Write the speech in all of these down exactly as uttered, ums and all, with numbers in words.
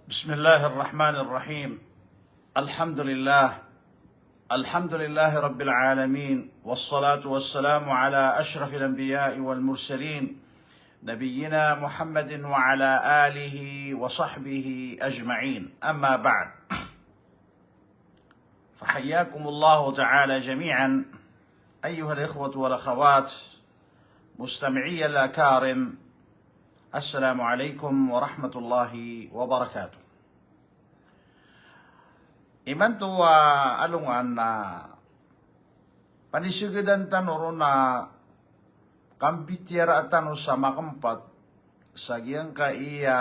بسم الله الرحمن الرحيم. الحمد لله. الحمد لله رب العالمين. والصلاة والسلام على أشرف الأنبياء والمرسلين، نبينا محمد وعلى آله وصحبه أجمعين. أما بعد. فحياكم الله تعالى جميعا أيها الإخوة والأخوات مستمعي الأكارم. السلام عليكم ورحمة الله وبركاته. Imanto a alongan na panisegedan tano ron a kambitiyaraa tano sa makempat sa giyangkaya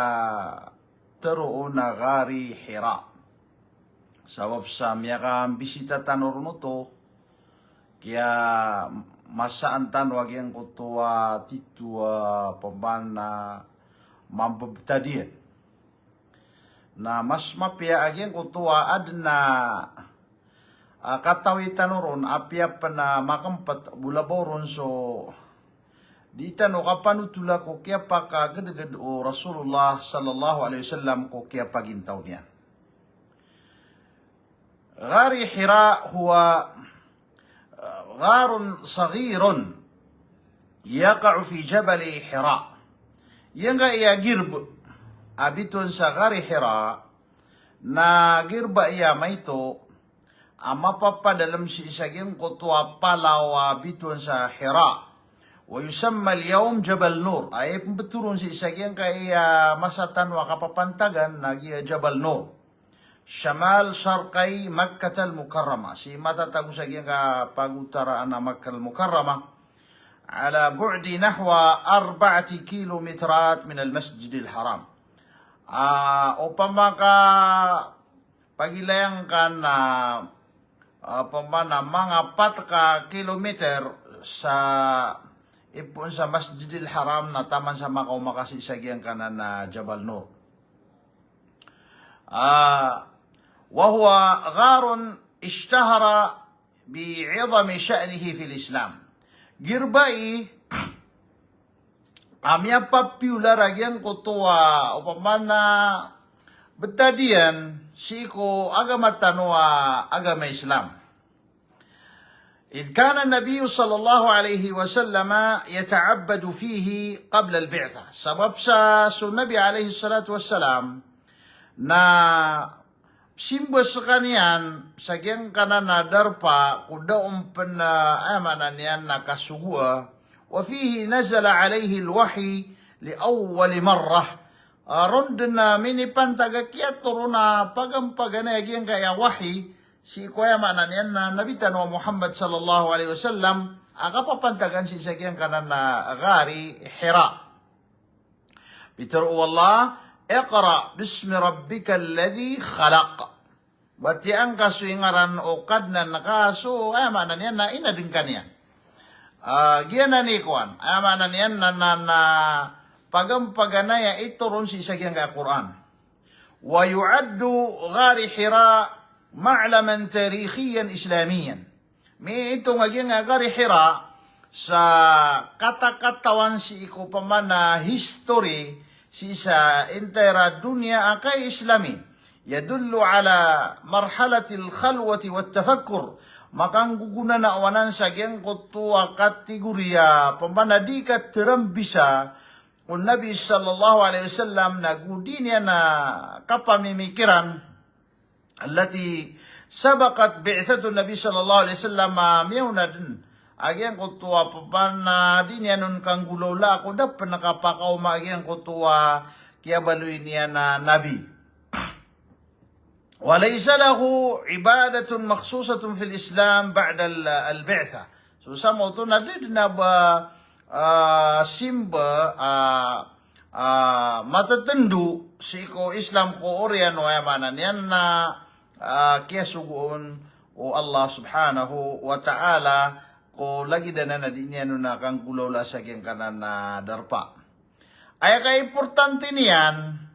teroon a Ghari Hira. Sabap sa miyakambisita tano ron oto, kiyamasaan tano a giyangkoto a tito a pamana mambebetad iyan. Na mas mapiya a giyangkoto a aden a, a, katawi tano ron, apiya pen a makempet, bo labaw ron so di tano kapanotola ko kiyapakagedeged o Rasulullah sallallahu alaihi wasallam ko kiyapagintaw niyan. Ghari Hira huwa, ah, gharun saghirun yaqa'u fi jabali Hira. Giyangkaya girba a bitowan sa Ghari Hira, na girba iya maito a mapapadalem sii sa giyangkoto a palaw a bitowan sa Hira. Wa yusamma al-yawm Jabal Nur. Aya pembetoron sii sa giyangkaya masa tano a kapapantagan na giya Jabal Nur. Shamal sharqi Makkah al-Mukarramah. Sii matatago sa giyangkaya pagotaraan a Makkah al-Mukarramah. Ala bu'di nahwa arba'ati kilometrat min al-Masjid al-Haram. Ah, opama ka pagilayan ka na, ah, opama na manga pat ka kilometer sa ipoon sa Masjidil Haram na taman sa makaoma ka sii sa giyangkanan a Jabal Nur. Ah, wa huwa gharun ishtahara bi 'izami sha'nihi fil Islam. Girba i a miyapapiolar a giyangkoto a opama na betad iyan sii ko agama tano a agama Islam. Idh kana an-Nabiyyu sallallahu alaihi wasallam yata'abbadu fihi qabla al-bi'thah. Sabap sa so Nabi alaihi salatu wassalam na simba sekaniyan sa giyangkanan a darpa ko da on pen, ah, aya maana niyan na kasogoa. Wa fihi nazala alaihi al-wahyi li awwali marrah. Ah, ron den a minipantag a kiyatoron a pagampaganay a giyangkaya wahi sii ko aya maana niyan na Nabi tano a Muhammad sallallahu alaihi wasallam a kapapantagan sii sa giyangkanan a Ghari Hira. Pitharo o Allah, "Iqra bismi rabbikal ladhi khalaq." Batiya angka so ingaran o Kadnan ka so, aya maana niyan na inadeng ka niyan. Ah, giyanan i kowan, aya maana niyan na, na, na pagampaganay a itoron sii sa giyangkaya Qur'an. Wa yu'addu Ghari Hira ma'laman tarikhiyan Islamiyan. Miitong a giyangkaya Ghari Hira sa katakatawan sii ko pamana history sii sa entire a doniya a kay Islami. Yadullu ala marhalatil khalwati wat tafakkur. Makanggogonanao anan sa giyangkoto a kategoriya pamana di katerambisa o Nabi sallallahu alaihi wasallam na go di niyan a kapamimikiran. Allati sabaqat bi'thatun Nabi sallallahu alaihi wasallam, a miyaona den a giyangkoto a pamana di niyan on kanggolawlaa ko da pen kapakaoma a giyangkoto a kiyabaloy niyan a Nabi. Wa laysa lahu ibadatun makhsusatun fil Islam ba'da al-, al-bi'thah. So, sa maoto na da den a ba, ah, simba, ah, ah, matetendo sii ko Islam ko oriyan o aya maana niyan na, ah, kiyasogoon o Allah subhanahu wa ta'ala ko lagid anan a di niyan on a kanggolawlaa sa giyangkanan a darpa. Aya kaimportante niyan,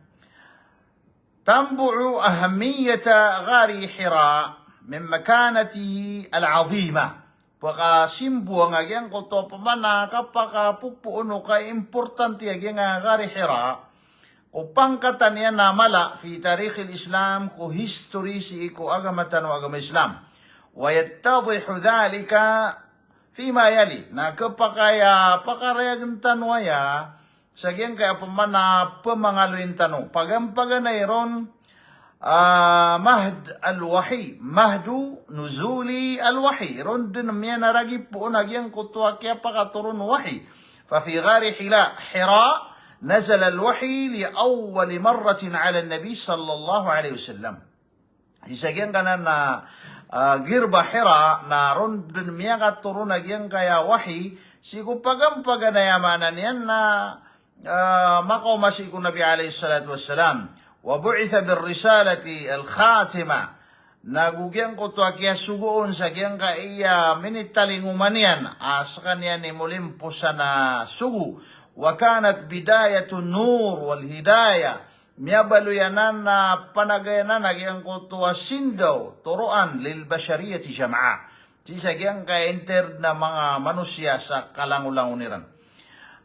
tanbu'u ahammiyata Ghari Hira min makanatihi al-azimah. Pakasimbo a giyangkoto pamana kapakapopoon o kaimportante a giyangkaya Ghari Hira ko pangkatan iyan a mala fi tarikhil Islam, ko history sii ko agama tano a agama Islam. Wa yattadihu dhalika fima yali. Na khapakay a pakarayagen tano aya sa giyangkaya pman a pmangaloyin tano. Paganay-paganay ron, ah, mahd al-wahyi, mahdu nuzuli al-wahyi. Ron dn miyanaragipoon a giyangkoto a kiyapakatoron o wahyi. Fa fi ghari Hira, Hira, nazala al-wahyi li awwali marratin ala an-nabi sallallahu alaihi wasallam. Isa giyangkanan a, ah, ghar Hira, na ron dn miyakatoron a giyangkaya wahyi, sii ko paganay-paganay a maana niyan na, ah, makaoma sii ko Nabi alayhis salatu wassalam. Wa bu'itha bir risalati al khatimah. Na go giyangkoto a kiyasogoon sa giyangkaya minitalingoma niyan, ah, skaniyan i molimposan a sogo. Wa kanat bidayatun nur wal hidayah. Miyabaloy anan a panagayan anan a giyangkoto a sindaw, toroan, lil bashariyati jama'a. Sii sa giyangkaya entire na manga manosiya sa kalangolangon iran.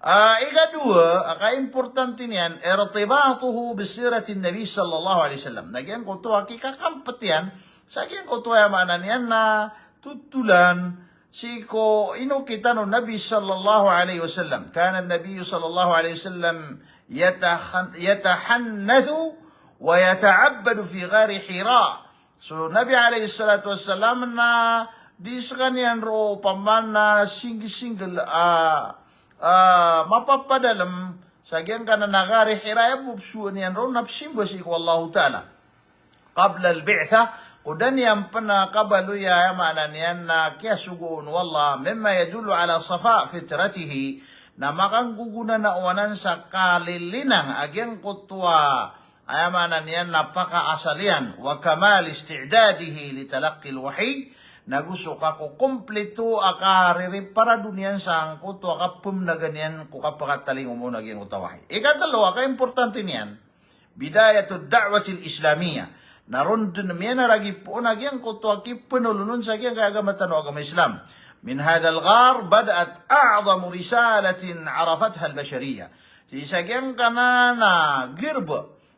Ah, ikadowa, a kaimportante niyan, irtibatuhu bi siratin Nabi sallallahu alaihi wasallam. Na giyangkoto a kikakampet iyan sa giyangkoto a aya maana niyan na totolan sii ko inokit o Nabi sallallahu alaihi wasallam. Kana an-Nabi sallallahu alaihi wasallam yatahan-, yatahannathu wa yata'abbadu fi ghari Hira. So Nabi alayhis salatu wassalam na di skaniyan roo pman a singgi-singgil a, ah, mapapadalm sa giyangkanan a ghari Hira, aya bo psowa niyan roo na psimba sii ko Allahu Ta'ala. Qabla al-bi'thah, ko da niyan pn kabaloya aya maana niyan na kiyasogoon o Allah, mimma yadullu ala safa fitratihi, na makanggogonanao anan sa kalilinang a giyangkoto a aya maana niyan na pakaasal iyan, wa kamal isti'dadihi li talaqqi al-wahyi, na go so kakokomplito a kaririparado niyan sangkoto a kapmnaga niyan ko kapakatalingoma on a giyangkoto a wahyi. Ikatlo a kaimportante niyan, bidayatu ad-da'wati al-Islamiyyah. Na ron dn miyanaragipoon a giyangkoto a kipnolon on sa giyangkaya agama tano a agama Islam. Min hadha al-ghar bada'at a'zamu risalatin arafatha al-bashariyyah. Sii sa giyangkanan a ghar,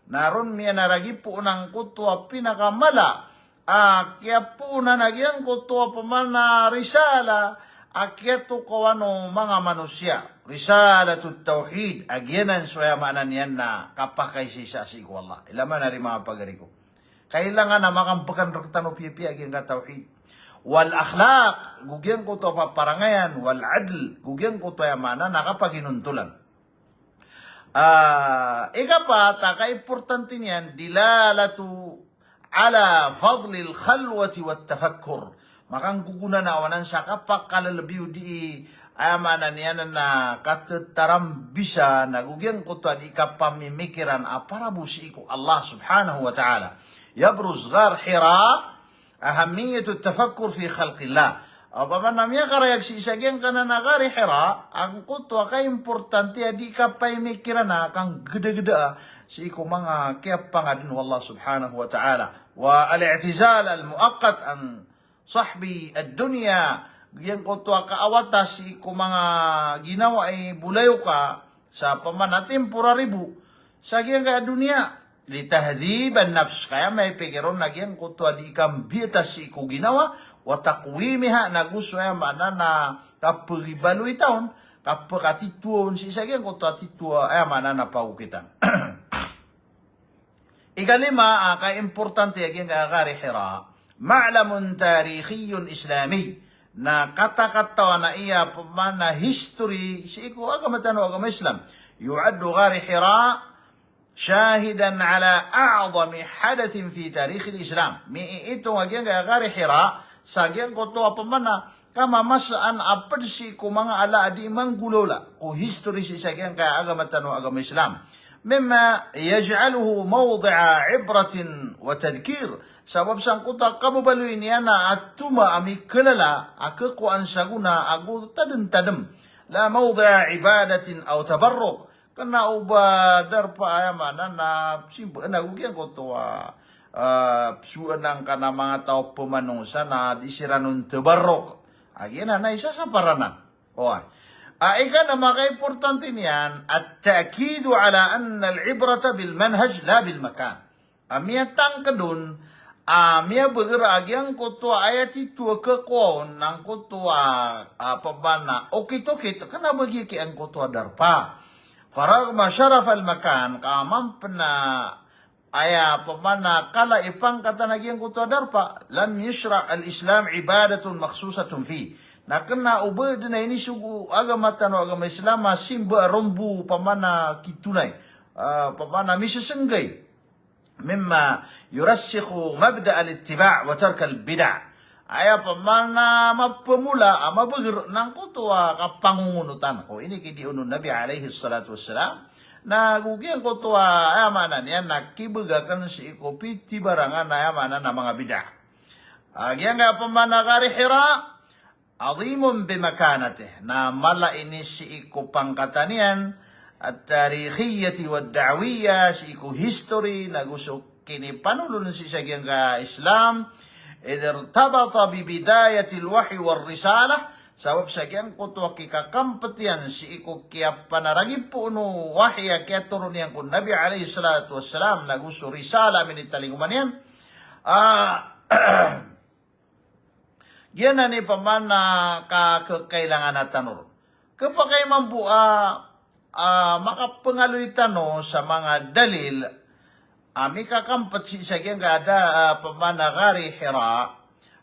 na ron miyanaragipoon angkoto a pinakamala a kiyapoonan a giyangkoto a pman a risala a kiyatokawan o manga manosiya. Risalatut tawhid, a giyanan so aya maana niyan na kapakaisaisa sii ko Allah. Ilay man ari manga pagari ko. Kailangan a makampkan rktano piyapiya a giyangkaya tawhid. Wal akhlaq, go giyangkoto a paparangayan, wal adl, go giyangkoto a aya maana na kapaginontolan. Ah, ikapat a kaimportante niyan, dilalatu ala fadlil khalwati wat tafakkur. Makanggogonanao anan sa kapakalalabiyo di, aya maana niyan na katetarambisa na go giyangkoto a di kapamimikiran a para bo sii ko Allah subhanahu wa ta'ala. Yabruz ghar Hira ahammiyatut tafakkur fi khalqillah. Opama na miyakarayag sii sa giyangkanan a ghari Hira, angkoto a kaimportante a di kapaimikiran a kanggdagdaa sii ko manga kiyapangadn o Allah subhanahu wa ta'ala. Wa al-i'tizal al-muaqqat an sahbi ad-dunya, giyangkoto a kaawata sii ko manga ginawa i bolayoka sa pman a temporary bo sa giyangkaya doniya. Li tahdhib an-nafs, kaya maipikir on a giyangkoto a di kambiyata sii ko ginawa, wa taqwimiha, na go so aya maana na kapagibaloy ta on, kapakatitoa on sii sa giyangkoto a titoa aya maana na pagokitan. Ikalima a kaimportante a giyangkaya ghari Hira, ma'lamun tarikhiyyun Islami, na katakatawan a aya pman a history sii ko agama tano a agama Islam. Yu'addu ghari Hira shahidan ala a'zami hadathin fi tarikhil Islam. Miiitong a giyangkaya ghari Hira sa giyangkoto a pman a kamamasaan a pd sii ko manga ala a di manggolawla ko history sii sa giyangkaya agama tano a agama Islam. Mimma yaj'aluhu mawdi'a ibratin wa tadhkir. Sabap sangkoto a kababaloy niyan a toma a mikalala a kakowaan sa gona ago tadntadm. La mawdi'a ibadatin aw tabarruk. Kna o ba darpa aya maana na simba na go giyangkoto a, ah, psowa angkanan a manga taw pmanong sa na di siran on tabarruk. A giyanan na isa sa paranan. Oway. A, ika na makaimportante niyan, at-ta'kidu ala anna al-ibrata bil manhaj la bil makan. A, miyatangkd on, a, miyabeger a giyangkoto a aya tito a khakowa on na angkoto a, a, pman a okit-okit, kna ba giya ki angkoto a darpa. Faraghma sharaf al-makan, ka mambo na aya pman a kala i pangkatan a giyangkoto a darpa, lam yushra' al-Islam ibadatun makhsusatun fi. Na kna o ba dn a inisogo o agama tano a agama Islam a simba a rombo pman a kitonay, a, pman a misesenggay. Mimma yurassikhu mabda' al-ittiba' wa tark al-bida'. Aya pman a mapemola a mabeger na angkoto a kapangongonotan ko inikidi on o Nabi alayhis salatu wassalam. Na go giyangkoto a, aya maana niyan na kibeg akn sii ko pitibarangan a, aya maana na manga bida'. A, giyangkaya pman a Ghari Hira, adhimun bi makanatih. Na mala ini sii ko pangkatan iyan, at-tarikhiyyati wad-da'wiyyah, sii ko history, na go so kinipanolon sii sa giyangkaya Islam, idh irtabata bi bidayatil wahyi war risalah, sabap sa giyangkoto a kikakampet iyan sii ko kiyapanaragip on o wahi a kiyatoron iyan ko Nabi alayhis salatu wassalam, na go so risalah a minitalingoma niyan. A, Giyanan i pman a ka, kakailangan a tano ron. Khapakay mambo a, a, makapengaloy tano sa manga dalil a mikakampet sii sa giyangkaya, a, pman a Ghari Hira.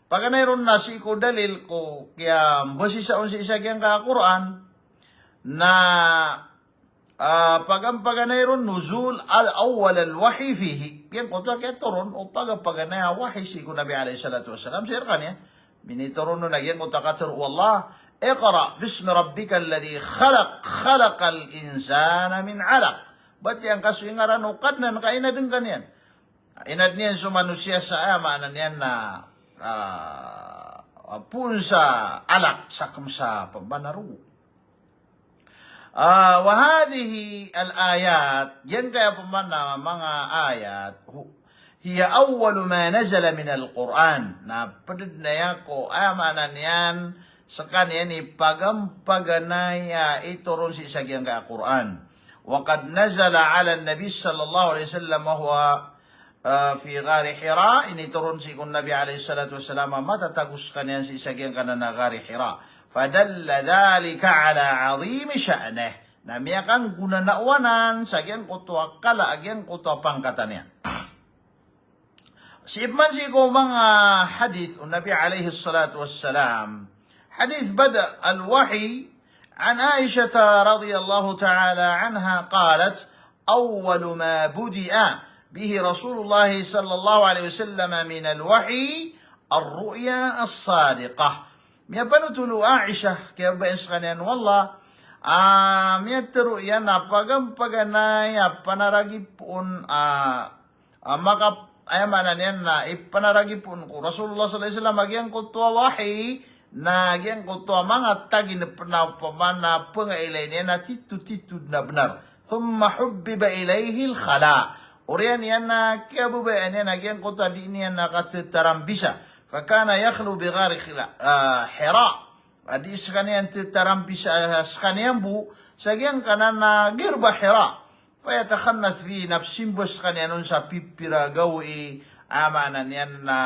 Paganay ron na sii ko dalil ko kiyambasisa on sii sa giyangkaya Qur'an. Na A, pagan-, paganay ron nuzul al-awwal al-wahyi fihi. Giyangkoto a kiyatoron o pagan-, paganay a wahi sii ko Nabi alayhis salatu wassalam sii rkaniyan. Minitoron on a giyangkoto a katharo o Allah, "Iqra' bismi rabbikal ladhi khalaq, khalaqal insana min 'alaq." Batiya ngka so ingaran o Kadnan ka inadn ka niyan. Inadn iyan so manosiya sa, aya maana niyan na, a, poon sa alaq, sakm sa pman a rogo. A, wa hadhihi al-ayat, giyangkaya pman a manga ayat, hu-, hiya awwalu ma nazala min al-Qur'an. Na pd dn aya ko, aya maana niyan, skaniyan i pagan-, paganay a itoron sii sa giyangkaya Qur'an. Wa qad nazala ala an-nabi sallallahu alayhi wasallam wa huwa a, fi Ghari Hira, initoron sii ko Nabi alayhis salatu wassalam a matatago skaniyan sii sa giyangkanan a Ghari Hira. Fadalla dhalika ala 'azimi sha'nih. Na miyakanggonanao anan sa giyangkoto a kala a giyangkoto a pangkatan iyan. Sii pman sii ko manga hadith o Nabi alayhis salatu wassalam. Hadith bada' al-wahyi an Aishata radhiyallahu ta'ala anha qalat, "Awwalu ma budi'a bihi Rasulullah sallallahu alayhi wasallam min al-wahyi ar-ru'ya as-sadiqah." Miyapanothol o Aisha, kiyababayaan skaniyan o Allah, a, miyatharo iyan a pagan-, paganay a panaragip on, a, a, maka-, aya maana niyan na ipanaragip on ko Rasulullah sallallahu alayhi wasallam a giyangkoto a wahi, na giyangkoto a manga taginep na pman a pengailay niyan na tito-tito dn a bnar. Thumma hubbiba ilayhil khala'. Oriyan iyan na kiyababayaan iyan a giyangkoto a dii niyan na katetarambisa. Fakana yakhlu bi ghari khila-, a, Hira. A, dii skaniyan tetarambisa, a, skaniyan bo sa giyangkanan a girba Hira. Fayatakhannath fihi, na pzimba skaniyan on sa pipira gawii, aya maana niyan na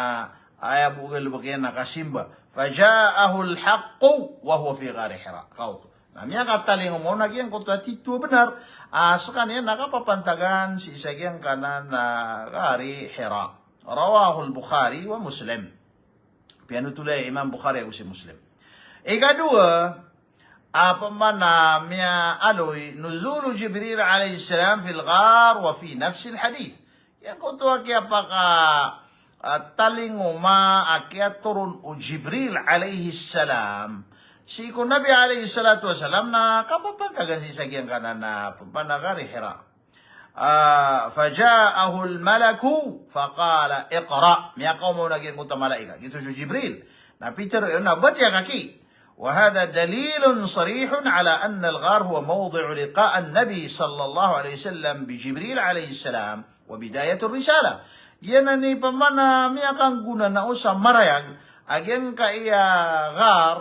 aya bo galbk iyan na kasimba. Faja'ahul haqqu wa huwa fi ghari Hira. Kaoto. Na miyakatalingoma on a giyangkoto a tito a bnar, a, skaniyan na kapapantagan sii sa giyangkanan a Ghari Hira. Rawahul Bukhari wa Muslim. Piyanothol iyan i Imam Bukhari ago si Muslim. Ikadowa, a, pman a miyaaloy, nuzulu Jibril alayhis salam fil ghar wa fi nafsil hadith. Giyangkoto a kiyapaka, a, talingoma a kiyatoron o Jibril alayhis salam sii ko Nabi alayhis salatu wassalam na kapapantagan sii sa giyangkanan a pman a Ghari Hira. A, faja'ahul malaku faqala, "Iqra'." Miyakaoma on a giyangkoto a malaikat. Giyoto so Jibril. Na pitharo iyan on a batiya ka ki. Wa hadha dalilun sarihun ala anna al-ghar huwa mawdi'u liqa' an-nabi sallallahu alayhi wasallam bi Jibril alayhis salam wa bidayatu ar-risalah. Giyanan i pman a miyakanggonanao sa marayag a giyangkaya ghar,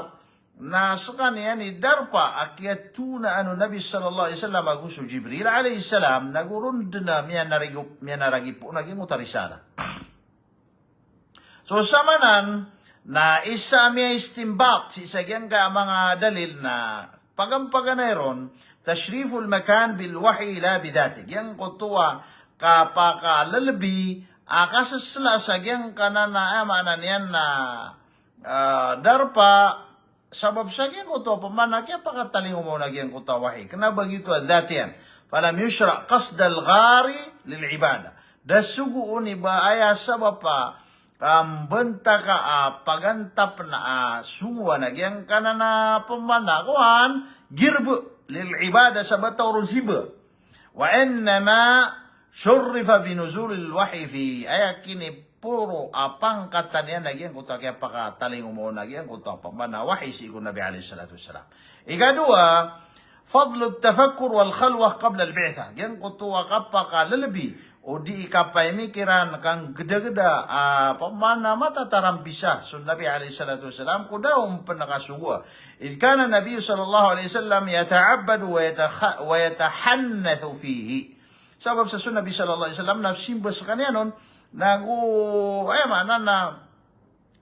na skaniyan i darpa a kiyatonaan o Nabi sallallahu alaihi wasallam ago so Jibril alayhis salam, na go ron dn a miyanaragi-, miyanaragipoon a giyangkoto a risala. So samanan na isa a miyaistinbat sii sa giyangkaya manga dalil na pagampaganay ron, tashriful makan bil wahyi la bi dhati. Giyangkoto a kapakalelebi a kasesela sa giyangkanan a, aya maana niyan na, ah, darpa, sabap sa giyangkoto a pman a kiyapakatalingoma on a giyangkoto a wahi. Kna ba giyoto a dhat iyan. Falam yushra' qasdal ghari lil ibadah. Da sogoon i ba aya sabap a kambantaka a pagantap na a songowan a giyangkanan a pman a kowan, girb, lil ibadah, sa ba taw ron simba. Wa innama shurrifa bi nuzulil wahyi fi, aya kiniporo a pangkatan iyan a giyangkoto a kiyapakatalingoma on a giyangkoto a pman a wahi sii ko Nabi alayhis salatu wassalam. Ikadowa, fadlut tafakkur wal khalwah qabla al bi'thah. Giyangkoto a kapakalelebi o di i kapaimikiran, kanggedageda a pman a matatarambisa so Nabi alayhis salatu wassalam ko da on pn kasogoa. Idh kana Nabi sallallahu alayhi wasallam yata'abbadu wa yatakha-, wa yatahannathu fihi. Sabap sa so Nabi sallallahu alayhi wasallam na simba skaniyan on, na go, aya maana na,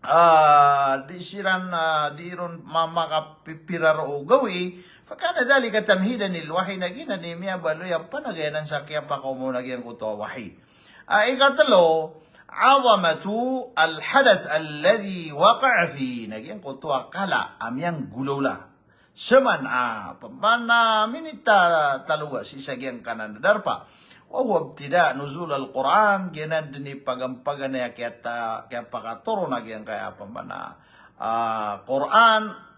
ah, di siran, ah, di ron ma-, makapipira ron o gawii. Fakana dhalika tamhidan lil wahyi, na giyanan i miyabaloy a panagayanan sa kiyapakaoma on a giyangkoto a wahi. Ah, ikatlo, azamatu al hadath alladhi waqa'a fi, na giyangkoto a kala a miyanggolawla. Saman a pman a minitaloga sii sa giyangkanan a darpa. Wa huwa ibtida' nuzul al-Qur'an, giyanan dn i pagampaganay a kiyata-, kiyapakatoron a giyangkaya pman a, ah, Qur'an.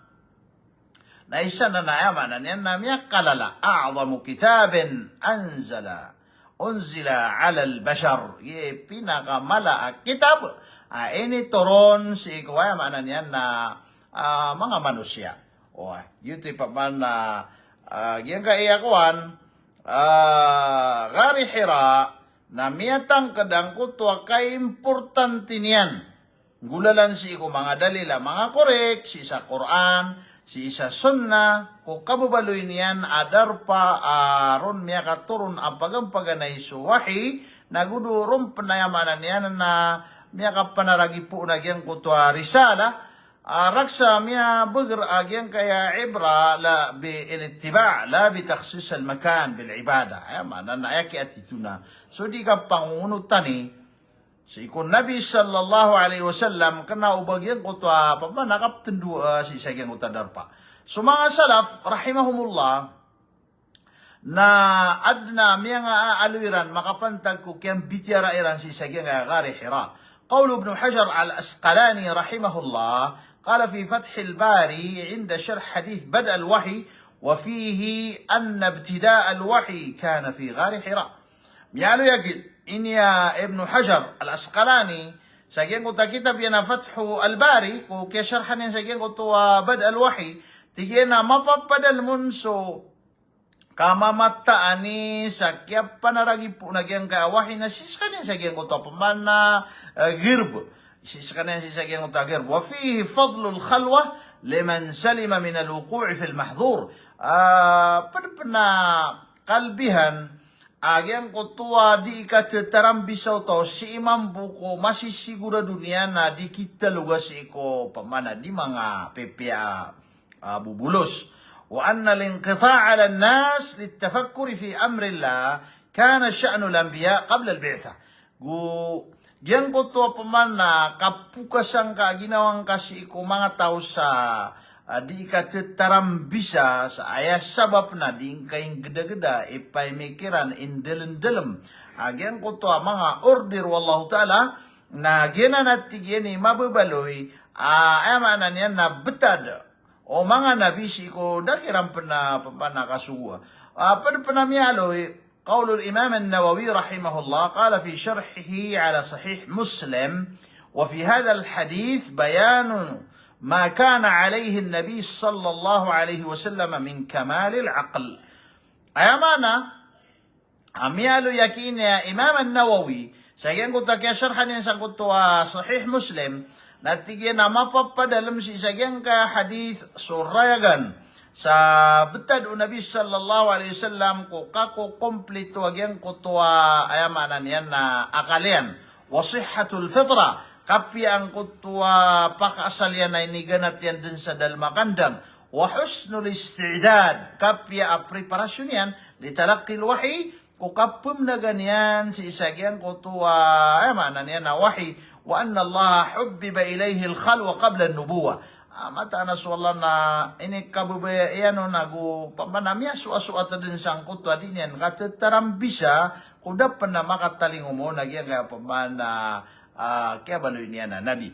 Na isa nan a aya maana niyan na miyakalala, a'zamu kitabin anzala, unzila 'alal bashar. Giya i pinakamala a kitab a initoron sii ko, aya maana niyan na, ah, manga manosiya. Oway, giyoto i pman a, ah, giyangkaya kowan, ah, Ghari Hira, na miyatangkd angkoto a kaimportante niyan. Nggolalan sii ko manga dalil a manga korek, sii sa Qur'an, sii sa sunnah, ko kababaloy niyan a darpa a ron miyakatoron a pagampaganay so wahi, na go ron pn, aya maana niyan na miyakapanaragipoon a giyangkoto a risala, ah, raksa miyabagr a giyangkaya ibra la bil ittiba', la bi takhsis al makan bil ibadah. Aya maana na aya kiyatitona so di kapangongonotan i sii ko Nabi sallallahu alaihi wasallam, kna o ba giyangkoto a pman a kaptndoa sii sa giyangkoto a darpa. So manga salaf rahimahumullah, na adn a miyangaaloy iran makapantag ko kiyambitiyarai ran sii sa giyangkaya Ghari Hira. Qawlu Ibn Hajar al-Asqalani rahimahullah, qala fi Fathil Bari inda sharh hadith bad' al-wahyi, wa fihi anna ibtida' al-wahyi kana fi Ghari Hira. Miyaaloy a giya ini a Ibn Hajar al-Asqalani sa giyangkoto a kitab iyan a Fathul Bari, ko kiyasharhan iyan sa giyangkoto a Bad' al-Wahyi, tig iyan a mapapadalm on so kamamataan i sa kiyapanaragipoon a giyangkaya wahi na sii skaniyan sa giyangkoto a pman a, eh, girb. Sii skaniyan sii sa giyangkoto a girb. Wa fihi fadlul khalwah liman salima minal wuqu'i fil mahdhur. Ah, pd pn a kalbihan a giyangkoto a di katetarambisa o taw sii mambo ko masisigorado niyan a di kitaloga sii ko pman a di manga pipiya, ah, bobolos. Wa anna al-inqita' 'ala an-nas lit-tafakkuri fi amrillah kana sha'nul anbiya' qabla al-bi'thah. Go giyangkoto a pman a kapokasan ka a ginawa ngka sii ko manga taw sa, ah, di katetarambisa sa aya sabap na di ngka inggedageda i paimikiran, indalmdalm a giyangkoto a manga order o Allahu Ta'ala, na giyanan a tig iyan i mababaloy a, aya maana niyan na btad o manga nabi sii ko da kiran pn a pman a kasogoa. Ah, pd pn a miyaaloy, qawlul Imam an-Nawawi rahimahullah, qala fi sharhihi ala Sahih Muslim, wa fi hadhal hadith bayanu ma kana alayhi an-nabi sallallahu alayhi wasallam min kamalil aql. Aya maana a miyaaloy a giya ini a Imam an-Nawawi sa giyangkoto a kiyasharhan iyan sangkoto a Sahih Muslim, Na tig iyan a mapapadalm sii sa giyangkaya hadith so rayagan sa btad o Nabi sallallahu alaihi wasallam ko kakokomplito a giyangkoto a, aya maana niyan na akal iyan. Wa sihhatul fitra, kapiya angkoto a pakaasal iyan a iniganat iyan dn sa dalm a kandang. Wa husnul isti'dad, kapiya a preparasyon iyan, li talaqqil wahyi, ko kapmnagan iyan sii sa giyangkoto a, aya maana niyan na wahi. Wa annallaha hubbiba ilaihil khalwa qabla an-nubuwah. Ah, mataan a so Allah na inikababaya iyan on ago pman a miyasoasoat dn sangkoto a dii niyan katatarambisa ko da pn a makatalingoma on a giyangkaya pman a, ah, kiyabaloy niyan a nabi.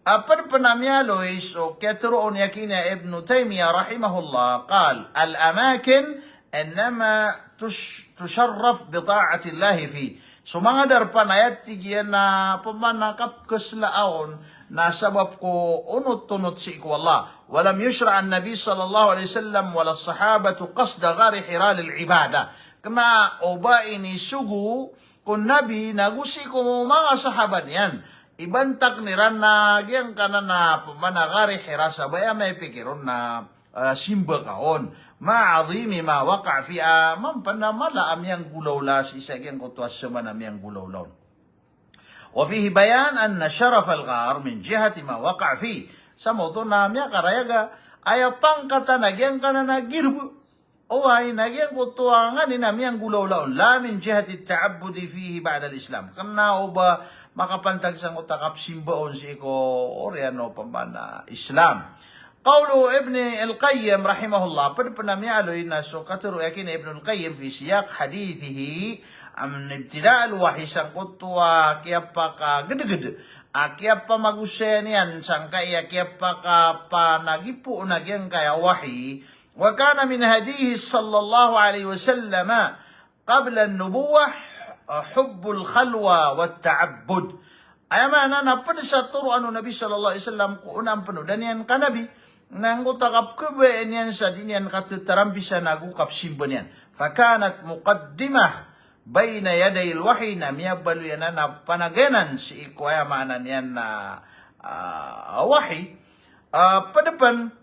Ah, pd pn a miyaaloy so kiyatharoa on a giya Ibn Taymiyyah rahimahullah, qal, "Al-amakin innama tush-, tusharraf bi ta'atillahi fi." So manga darpa na aya tig iyan a pman a kapkhaslaa on na sabap ko onotonot sii ko Allah. Wa lam yushra' an-nabi sallallahu alaihi wasallam wala as-sahabatu qasda ghari Hira lil ibadah. Kna o ba inisogo ko Nabi na go sii ko manga sahabat iyan i bantakan iran na giyangkanan a pman a Ghari Hira sa ba aya maipikir on na, ah, simba ka on. Ma'a 'azimi ma waqa'a fi, ah, mampan a mala a miyanggolawla sii sa giyangkoto a saman a miyanggolawla on. Wa fihi bayan anna sharafal ghar min jihati ma waqa'a fi. Sa maoto na miyakarayag a aya pangkatan a giyangkanan a girb. Oway, na giyangkoto a nganin a miyanggolawla on, la min jihati ta'abbudi fihi ba'dal Islam. Kna o ba makapantag sangkoto a kapsimba on sii ko oriyan o pman a Islam. Qawlu Ibn Al-Qayyim rahimahullah, pd pn a miyaaloy na so katharo a giya Ibn Al-Qayyim fi siyaq hadithihi an ibtida'il wahyi sangkoto a kiyapakagdgd a kiyapamagosayan iyan sangkaya kiyapakapanagipoon a giyangkaya wahyi. Wa kana min hadihi sallallahu alaihi wasallam qabla an-nubuwah, ah, hubbul khalwa wat ta'abbud. Aya maana na pd sa toroan o Nabi sallallahu alaihi wasallam ko onaan pn o da niyan kanabi, na angkoto a kapkhabayaan iyan sa dii niyan katatarambisa na go kapsimba niyan. Fakanat muqaddimah baina yadayil wahyi, na miyabaloy anan a panagayanan sii ko aya maana niyan na, ah, wahyi. Ah, pd pn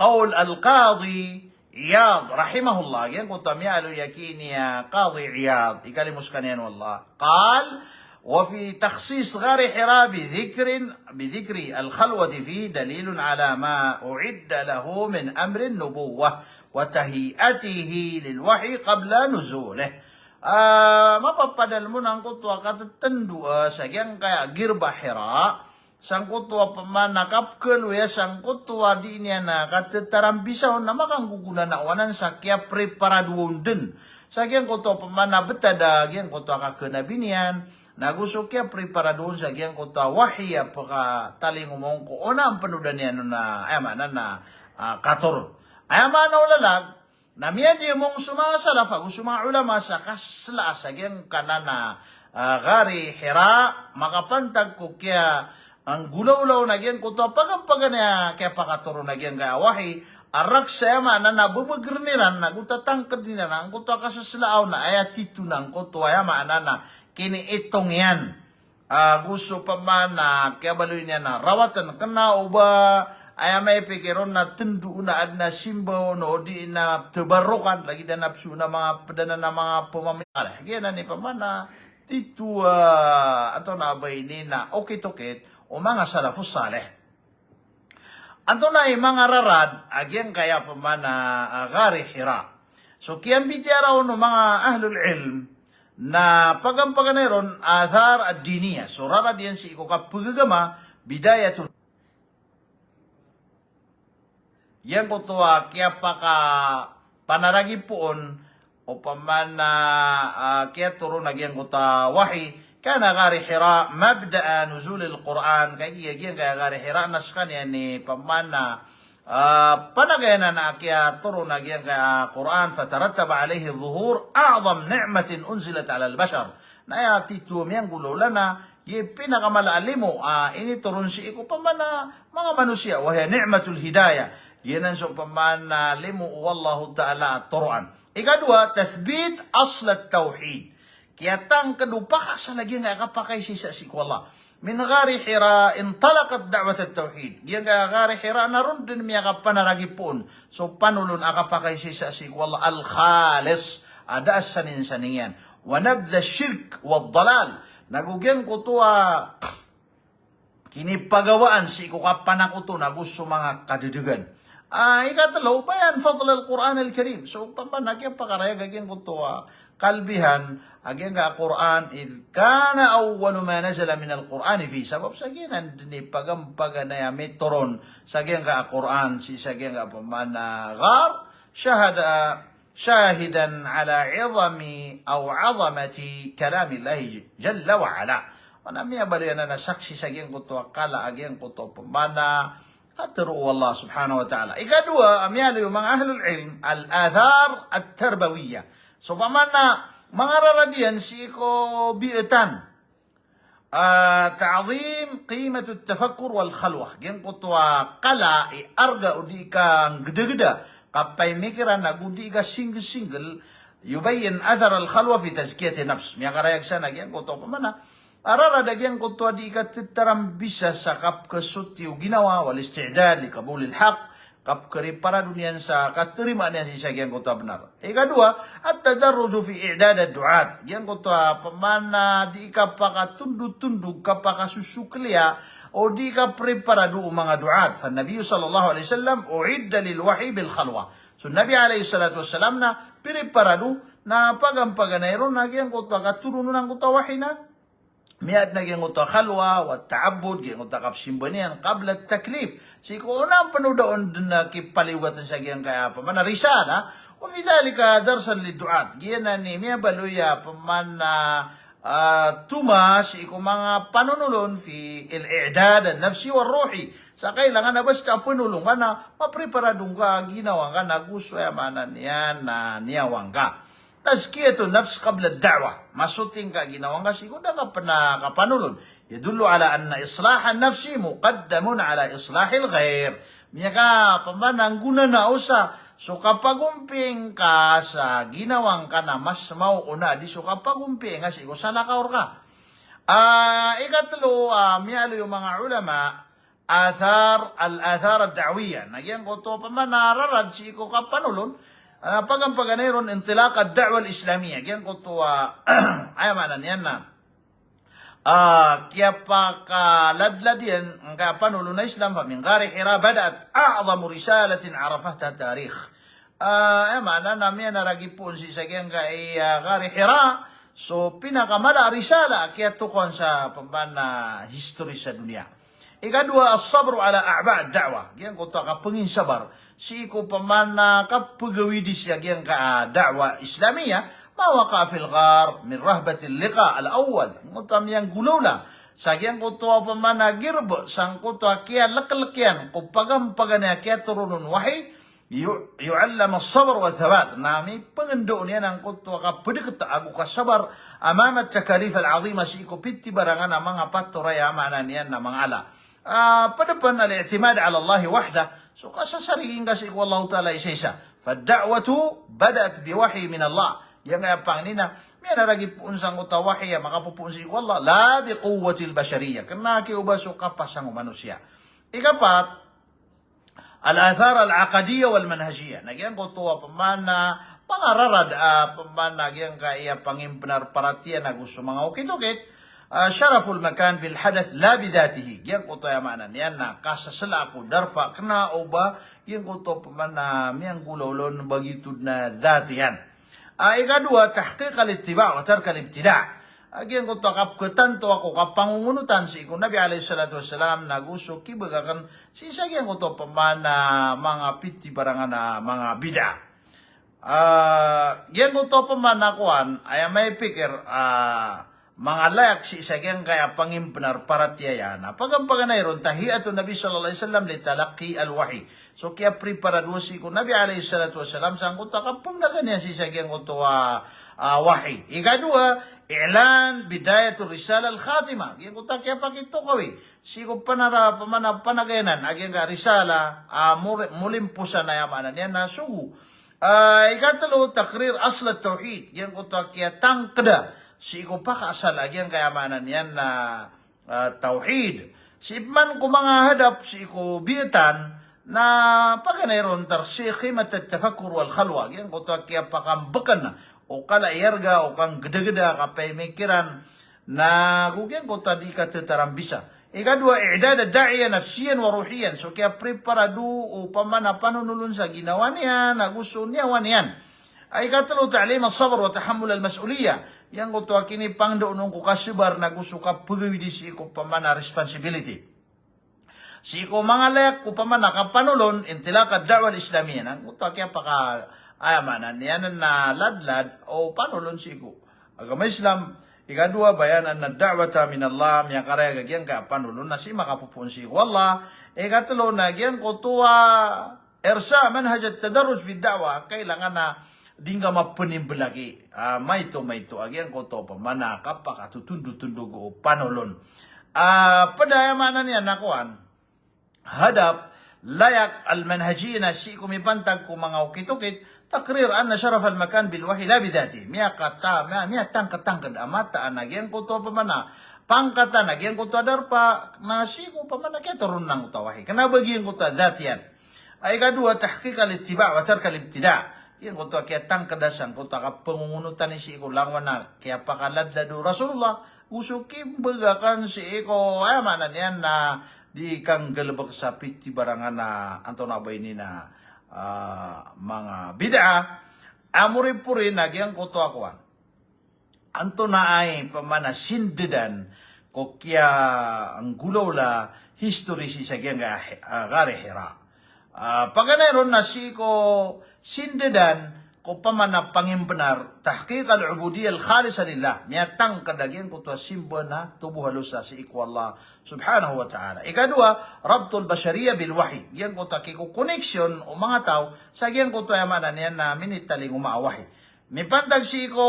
Qawl Al-Qadhi Iyad rahimahullah, giyangkoto a miyaaloy a giya Qadhi Iyad, ikalimo skaniyan o Allah. Qal, wa fi takhsis ghari Hira bi dhikrin, bi dhikri al-khalwati fihi dalilun ala ma u'idda lahu min amri an-nubuwwah wa tahiyatihi lil wahyi qabla nuzulih. Ah, mapapadalm on angkoto a kattndoa sa giyangkaya girba Hira, sangkoto a pman a kapkhaloya sangkoto a dii niyan a katatarambisa on na makanggogonanao anan sa kiyapreparadoon dn sa giyangkoto a pman a btad a giyangkoto a kakanabi niyan, na go so kiyapreparadoon sa giyangkoto a wahyi a pkatalingoma on ko onaan pn o da niyan on a, aya maana na, ah, katoro. Aya maana o lalag, na miyadiyamong so manga salaf ago so manga ulama sa kaslaa sa giyangkanan a, ah, Ghari Hira, makapantag ko kiya, anggolawla on a giyangkoto a paganay a kiyapakatoro on a giyangkaya wahyi, a raksa aya maana na bbgrn iran, na go tatangkdn iran angkoto a kasaslaa on na aya titho na angkoto aya maana na kiniitong iyan. Ah, go so pman a kiyabaloy niyan a rawatan, kna o ba aya maipikir on na tndo on a adn a simba on o di na tabarokan, lagid a na pso na manga pd anan a manga pmamiyakala. Giyanan i pman a titho, ah, antonaa ba ini na okit-okit o manga salafus salih. Antonaa i manga rarad a giyangkaya pman a, ah, Ghari Hira. So kiyambitiyarai on o manga ahlul ilm na pagampaganay ron athar ad-diniyah. So rarad iyan sii ko kapagagama, bidayatul, giyangkoto a kiyapakapanaragipoon o pman a, ah, kiyatoro on a giyangkoto a wahyi. Kana Ghari Hira mabda'a nuzulil Qur'an. Kagiya giyangkaya Ghari Hira na skaniyan i pman a, ah, panagayanan a kiyatoro on a giyangkaya Qur'an. Fatarattaba alayhi dhuhur a'zam ni'matin unzilat alal bashar. Na aya titho a miyanggolawla na giya pinakamala a limo a initoro on sii ko pman a manga manosiya, wa hiya ni'matul hidayah. Giyanan so pman a limo o Allahu Ta'ala a toroan. Ikadowa, tathbit asl at-tawhid. Kiyatangkd o pakaasal a giyangkaya kapakaisaisa sii ko Allah. Min ghari Hira intalaqat da'wat at-tawhid. Giyangkaya ghari Hira na ron den miyakapanaragipoon so panolon a kapakaisaisa sii ko Allah al-khalis, a da a saninsaning iyan. Wa nabdha shirk wa dalal. Nago giyangkoto a kinipagawaan sii ko kapanakoto nago so manga kadedegan. Ah, ikatelo, bayan fadl al-Qur'an al-Karim. So, pamana kiyapakarayag a giyangkoto a kalbihan a giyangka a Qur'an, idh kana awwalu ma nazala min al-Qur'ani fi. Sabap sa giyanan den i pagampaganay a mitoron sa giyangka a Qur'an, sii sa giyangka a pamana ghar, shahada shahidan ala izami aw azamati kalamillahi jalla wa ala. Mana miyabaloy anan a saksi sa giyangkoto a kala a giyangkoto pamana a tero o Allah subhanahu wa ta'ala. Ikadowa, a miyaaloy o manga ahlul ilm, al-athar at-tarbawiyah. So pamana manga rarad iyan sii ko biyatan. Ah, ta'zim qimat at-tafakkur wal khalwah. Giyangkoto a kala i arga o di ka nggedageda, kapamikiran ago di ka singgel-singgel, yubayyin athar al-khalwah fi tazkiyati nafs. Miyakarayag san a giyangkoto pamana a rarad a giyangkoto a di ka tetarambisa sa kapkesoti o ginawa, wal isti'dad li qabulil haqq, kapkeriparado niyan sa katerimaan iyan sii sa giyangkoto a benar. Ikadowa, at-tadarruju fi i'dad ad-du'at. Giyangkoto a pamana di kapakatondotondog, kapakasosokeliya, o di kapreparado o manga du'at. Fan-Nabiyyu sallallahu alaihi wasallam u'idda lil wahyi bil khalwah. So Nabi alayhi salatu wassalam na preparado na pagampaganay ron a giyangkoto a katoronon angkoto a wahyi na miyaadn a giyangkoto a khalwa, wa ta'abbud, giyangkoto a kapsimba niyan, qabla at-taklif. Sii ko ona pen o da on den a kipaliyogaten sa giyangkaya pamana risalah, wa fi dhalika darsan lid-du'at. Giyanan i miyabaloy a pamana, ah, toma sii ko manga panonolon fi al-i'dad an-nafsi war-ruhi. Sa kailangan a basta panolon ka na mapreparado ngka a ginawa ngka nago so aya maana niyan na niyawa ngka. Tazkiyatun nafs qabla ad-da'wah. Masoting ka ginawa ngka sii ko da ngka pen a kapanolon. Yadullu ala anna islahan nafsi muqaddamun ala islahil ghair. Miyaka pamana nggonanao sa so kapagompiya ngka sa ginawa ngka na mas maoona di so kapagompiya ngka sii ko salakaw rka. Ah, ikatelo, ah, miyaaloy o manga ulama, athar, al-athar ad-da'wiyah. Na giyangkoto pamana rarad sii ko kapanolon, ah, pagampaganay ron intilaq ad-da'wah al-islamiyyah. Giyangkoto a, aya maana niyan na, ah, kiyapakaladlad iyan ngka a panolon a Islam, fa min ghari Hira bada'at a'zamu risalatin arafaha tarikh. Ah, aya maana na miyanaragip on sii sa giyangkaya, ah, ghari Hira so pinakamala a risalah a kiyatokawan sa pamana history sa doniya. Ikadowa, as-sabru ala a'ba' ad-da'wah. Giyangkoto a kapenginsabar sii ko pamana kapegawidi sa giyangka a da'wah Islamiyah, ma waqa'a fil ghar min rahbatil liqa' al-awwal. Giyangkoto a miyanggolawla sa giyangkoto a pamana girb sangkoto a kiyaleklek iyan ko pagampaganay a kiyatoronon wahyi, yu-, yu'allam as-sabr wa thabat. Na mipengendao niyan angkoto a kapedeket ago kasabar amama at-takalif al-azimah, sii ko pitibarangan a manga patoray a maana niyan na manga ala. Ah, ped pen al-i'timad ala Allah wahdah. So kasasarigi ngka sii ko Allah Ta'ala isaisa. Fad-da'watu bada'at bi wahyi min Allah. Giyangkaya pangni na miyanaragip on sangkoto a wahyi a makapopoon sii ko Allah. La bi quwwatil bashariyah. Kena ki o ba so kapasang o manosiya. Ikapat, al-athar al-aqadiyyah wal manhajiyyah. Na giyangkoto a pamana, manga rarad a pamana giyangkaya pangimbenar paratiyaya nago so manga okit-okit, ah, sharaful makan bil hadath la bi dhatihi. Giyangkoto aya maana niyan na kasasela ko darpa kena o ba giyangkoto a pamana miyanggolawla on ba giyoto den a dhat iyan. Ah, ikadowa, tahqiq al-ittiba' wa tark al-ibtida'. Ah, giyangkoto a kapketantoa ko kapangongonotan sii ko Nabi alayhis salatu wassalam, nago so kibagaken sii sa giyangkoto a pamana manga pitibarangan a manga bid'ah. Ah, giyangkoto a pamana kowan, aya maipikir, ah, manga layak sii sa giyangkaya pangimbenar paratiyaya na pagampaganay ron tahiyatun Nabi sallallahu alayhi wasallam li talaqqi al-wahyi. So kiyapreparado sii ko Nabi alayhis salatu wassalam sangkoto a kapemnagan iyan sii sa giyangkoto a, ah, wahyi. Ikadowa, i'lan bidayatur risalah al-khatimah. Giyangkoto a kiyapakitokawi sii ko panara-, pamana-, panagayanan a giyangka a risalah, ah, mori-, molimposan aya maana niyan na sogo. Ah, ikatelo, taqrir asl at-tawhid. Giyangkoto a kiyatangkeda sii ko pakaasal a giyangkaya maana niyan na, ah, tawhid. Sii pman ko manga hadap sii ko biyatan na paganay ron tarsikh qimat at-tafakkur wal khalwa. Giyangkoto a kiyapakambkn o kala i arga o kanggdagda, kapemikiran, na go giyangkoto a di katatarambisa. Ikadowa, i'dad ad-da'iya nafsiyan wa ruhiyan. So kiyapreparado o pamana panonolon sa ginawa niyan ago so niyawa niyan. Ikatlo, ta'lim as-sabr wa tahammul al-mas'uliyah. Giyangkoto a kinipangndao on ko kasabar na go so kapagawidi sii ko pamana responsibility. Sii ko manga layak ko pamana kapanolon, intilaq ad-da'wah al-islamiyah. Na giyangkoto a kiyapaka, aya maana niyan na ladlad o panolon sii ko agama Islam. Ikadowa, bayan anna ad-da'wata min Allah, miyakarayag a giyangkaya panolon na sii makapopoon sii ko Allah. Ikatlo, na giyangkoto a irsa' manhaj at-tadarruj fi ad-da'wah, kailangan a di ngka mapenimbelaki, ah, maito-maito a giyangkoto pamana kapakatotondotondog o panolon. Ah, pd aya maana niyan na kowan, hadap, layak, al-manhajiyah na sii ko mipantag ko manga okit-okit, taqrir anna sharaf al-makan bil wahyi la bi dhatihi. Miyakata, miya-, miyatangkd-tangkd a mataan a giyangkoto pamana pangkatan a giyangkoto a darpa na sii ko pamana kiyatoronan angkoto a wahyi. Kna ba giyangkoto a dhat iyan. Ikadowa, tahqiq al-ittiba' wa tark al-ibtida'. Giyangkoto a kiyatangkda sangkoto a kapangongonotan sii ko langowan a kiyapakaladlad o Rasulullah go so kimbagakan sii ko, aya maana niyan na di kanggalbk sa pitibarangan a antonaa ba ini na, ah, manga bid'ah. Amoripori na giyangkoto a kowan, antonaa i pamana sindadan ko kiyanggolawla history sii sa giyangkaya, ah, Ghar Hira. Ah, paganay ron na sii ko sindadan ko pamana pangimbenar, tahqiq al-ubudiyyah al-khalisah lillah. Miyatangkd a giyangkoto a simba na tobo halosa sii ko Allah subhanahu wa ta'ala. Ikadowa, rabtul bashariyyah bil wahyi. Giyangkoto a kiko-connection o manga taw sa giyangkoto a, aya maana niyan na minitalingoma a wahyi. Mipantag sii ko,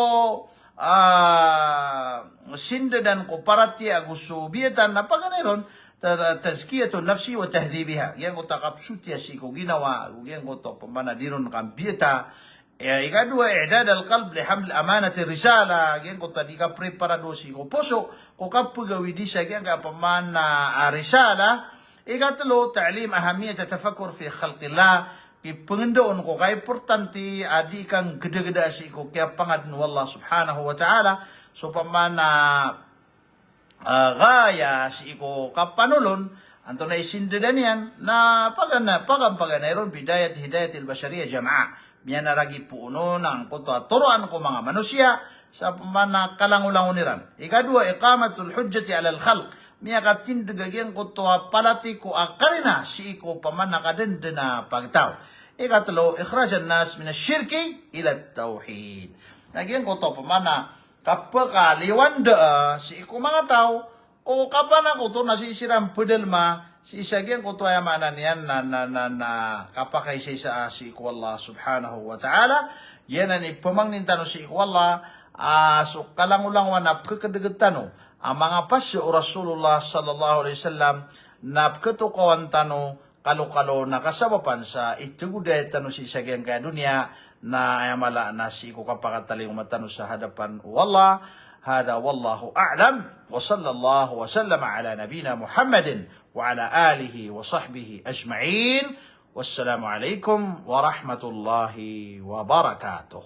ah, sindadan ko paratiyaya ago so biyatan na paganay ron, ta-, tazkiyatun nafsi wa tahdhibiha. Giyangkoto a kapsotiya sii ko ginawa, ago giyangkoto pamana di ron kambiyata. Eh, ikadowa, i'dad al-qalb li haml amanati risalah. Giyangkoto a di kapreparado sii ko poso ko kapagawidi sa giyangkaya pamana, ah, risalah. Ikatlo, ta'lim ahammiyat at-tafakkur fi khalqillah. Kipngendaon ko kaimportante a di kanggdagda sii ko kiyapangadn o Allah subhanahu wa ta'ala. So pamana, ah, ghaya sii ko kapanolon, antonaa i sindadan iyan, na pagana-, pagan-, paganay ron bidayat hidayatil bashariyyah jama'a. Miyanaragi poon on angkoto a toroan ko manga manosiya sa pamana kalangolangon iran. Ikadowa, iqamatul hujjati alal khalq. Miyakatindg a giyangkoto a palatiko a karina sii ko pamana kadndn a pagtaw. Ikatlo, ikhrajan nas minash shirki ilat tawhid. Na giyangkoto pamana kapakaliwanda sii ko manga taw o kapanakoto na sii siran pdalma sii sa giyangkoto a, aya maana niyan na, na, na, na kapakaisaisa sii ko Allah subhanahu wa ta'ala. Giyanan i pamangnin tano sii ko Allah, ah, so kalangolangowan a pkhkdgd tano a manga pasa o Rasulullah sallallahu alaihi wasallam na pkhatokawan tano kalokalo na kasabapan sa itagodaya tano sii sa giyangkaya doniya, na aya mala na sii ko kapakatalingoma tano sa hadapan o Allah. Hadha wallahu a'lam, wa sallallahu wa sallama ala nabiyyina Muhammadin wa ala alihi wa sahbihi ajma'in. Wassalamu alaikum warahmatullahi wabarakatuh.